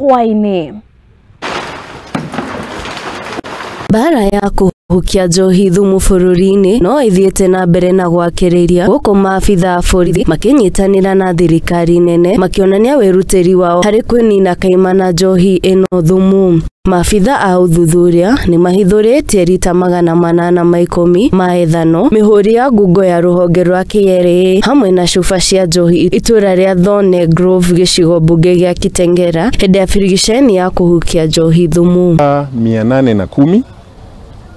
Hwaĩ-inĩ. Mbara ya kũhukia njohi thumu bũrũri-inĩ no ĩthiĩte na mbere na gwakĩrĩria gũkũ maabitha a borithi makĩnyitanĩra na thirikari nene makĩonania wĩrutĩri wao harĩ kwĩnina kaimana njohi ĩno thumu. Maabitha a ũthuthuria nĩ mahithũrĩtie rita 810 ma ethano mĩhũri ya ngungo ya rũhonge rwa KRA hamwe na cuba cia njohi itũra rĩa Thorne Grove gĩcigo mbunge gĩa Kitengera hĩndĩ ya birigiceni ya kũhukia njohi thumu. 810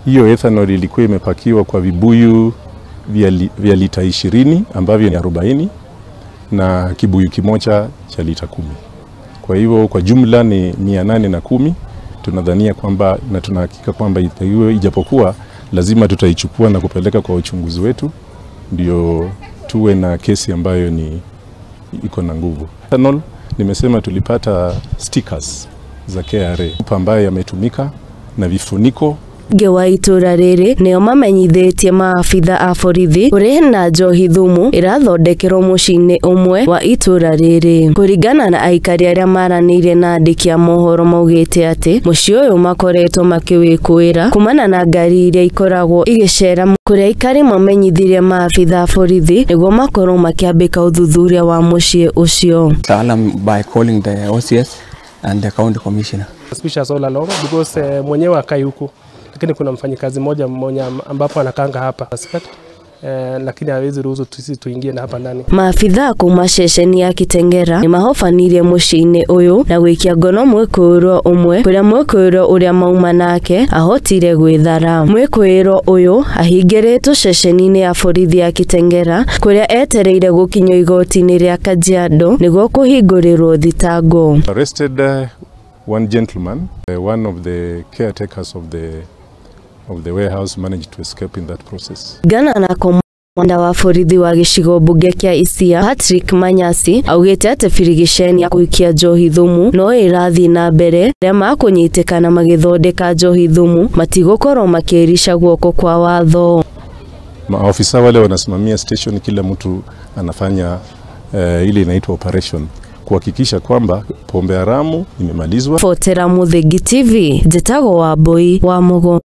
hiyo ethanol ilikuwa imepakiwa kwa vibuyu vya lita 20 ambavyo ni 40 na kibuyu kimoja cha lita 10. Kwa hivyo kwa jumla ni 810. Tunadhania kwamba na tunahakika kwamba hiyo ijapokuwa lazima tutaichukua na kupeleka kwa uchunguzi wetu ndio tuwe na kesi ambayo ni iko na nguvu. Ethanol nimesema tulipata stickers za KRA ambayo yametumika na vifuniko. Ngewa itũra rĩrĩ nĩo mamenyithĩtie maabitha a borithi kũrĩ na njohi thumu ĩrathondekerwo mũciĩ-inĩ ũmwe wa itũra rĩrĩ. Kũringana na aikari arĩa maranĩirie na andĩki a mohoro maugĩte atĩ mũciĩ ũyũ makoretwo makĩwĩkũĩra kumana na ngari iria ikoragwo igĩcera kũrĩa aikari mamenyithirie maabitha a borithi nĩguo makorwo makĩambĩka ũthuthuria wa mũciĩ ũcio. By calling the OCS and the county commissioner. Suspicious all along because mwenyewe akai huku, lakini kuna mfanyikazi mmoja ambapo anakanga hapa suspect, lakini hawezi ruhusu sisi tuingie na hapa ndani. Maabitha kuma ceceni ya Kitengera ni mahobanirie mũciĩ-inĩ ũyũ na gwĩkia ngono mwĩkũĩrwo ũmwe kũrĩa mwĩkũĩrwo ũrĩa mauma nake ahotire gwĩthara. Mwĩkũĩrwo ũyũ ahingĩrĩtwo ceceni-inĩ ya borithi ya Kitengera kũrĩa etereire gũkinyio igoti-inĩ rĩa Kajiado nĩguo kũhingũrĩrwo thitango. Arrested one gentleman, one of the caretakers of the warehouse managed to escape in that process. Gana na komanda wa borithi wa gĩcigo mbunge kĩa Isia Patrick Manyasi augĩte atĩ birigiceni ya kũhikia njohi thumu no ĩrathiĩ na mbere arĩa makũnyitĩkana magĩthondeka njohi thumu matigũkorwo makĩrica guoko kwa watho. Maafisa wale wanasimamia station, kila mtu anafanya ile inaitwa operation kuhakikisha kwamba pombe haramu imemalizwa. Fotera Muthingi TV, njĩtagwo Wambui wa Mugo.